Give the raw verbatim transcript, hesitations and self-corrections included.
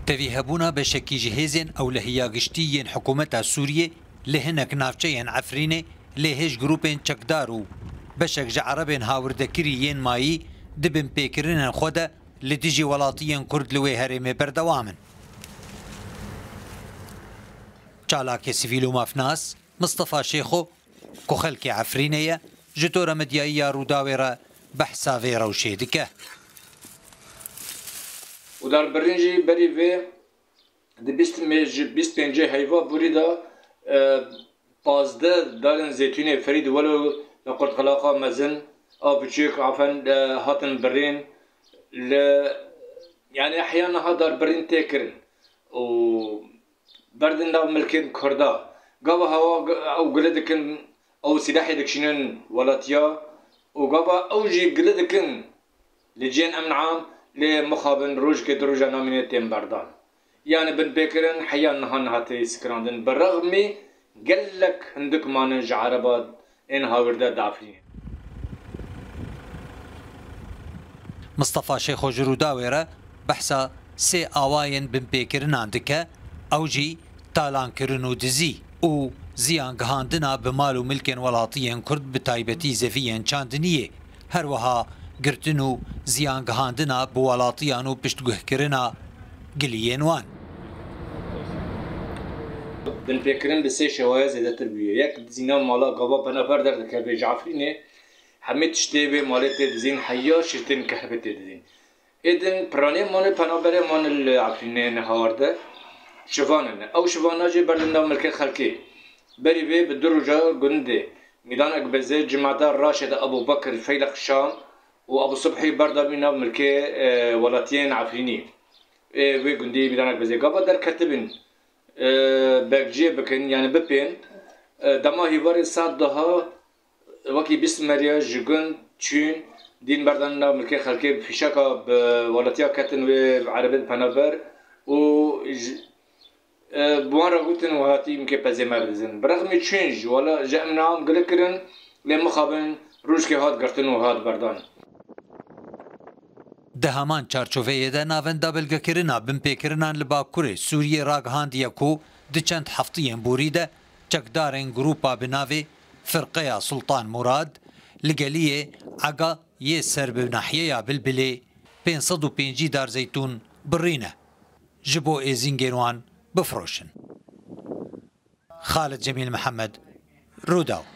Tevî hebûna beşekî ji hêzên ewlehiya giştî yên hikûmeta Sûriyê li hinek navçeyên Efrînê lê hêj grûpên çekdar û beşek ji erebên hawirdekirî yên mayî di binpêkirinên xwe de li dijî welatiyên Kurd li wê herêmê berdewam in. Çalakê sivîl û mafnas Mistefa Şêxo ku xelkê Efrînê ye, ji tora medyayî ya Rûdawê re behsa vê rewşê dike. Û darbirîn jî berî vê di bîst mê ji bîst pêncê heyva borî de e, pazdeh darên zeytûnê ferî di welo li qurtxilaqa mezin a biçûk afen e, hatin birîn li yani ehya niha darbirîn tê kirin û berdin nav milkên Kurda. Gava hewa ew gule dikin, ew sîlehê dikişînin welatiya û gava ew jî gule dikin li cihên emn am lê mixabin rojekê du roja namîne tên berdan. Yani binpêkirin heya niha nehate sikirandin. Bi rexmî gelek hindik manin ji ereba ên hawirde dafrînin. Mistefa Şêxo ji Rûdawê re behsa sê awayên binpêkirinan dike, ew jî talankirin û dizî û ziyan gihandina bi mal û milkên welatiyên Kurd, bi taybetî zeviyên çandiniyê, her wiha girtin û ziyan gihandina bi welatiyan û piştguhkirina giliyên wan. Binpêkirin bi sê şewaye zêdetir bûye. Yek, dizîna mala gava penaber derdikeve ji Efrînê, hemî tiştê wê malê tê dizîn, heya şirtên kehribê tê dizîn. Êdin piranê mane penaberê mane li Efrînê ne hawarde şivan in. Ew şivana jî berdin nav milkê xelkê. Berî vê bi du roja gundê Mîdan Ekbezê cimata raşê de Ebû Bekir Feyleq Şam û Ebû Subhî berdabî nav milkê e, welatiyên Efrînî. Ê wê gundî Mîdan Ekbezê gava derketibin e, bekciyê bikin yani bipên. E, dema hîvarê saet daha Wekî bîst meriya ji gund çûn, dîn berdan nav milkê xelkê, fîşeka bi welatiya ketin wê erebê di penaber û ji, e, bi wan re gotin, we hatî milkê pezê me bidizin. Bi rexmî çûn ji wela ji emna am gile kirin, lê mixabin rojkê hat girtin û hat berdan. Di heman çarçoveyê de navenda belgekirina binpêkirinan li Bakurê Sûriyê ragihandiye ku di çend heftiyên borî de çekdarên grûpa bi navê Firqeya Sultan Murad li geliyê Ega yê ser bi nahiyeya Bilbilê pênc sed û pêncî dar zeytûn birîne, ji bo êzîngên wan bifroşin. Xalid Cemîl Mihemed, Rûdaw.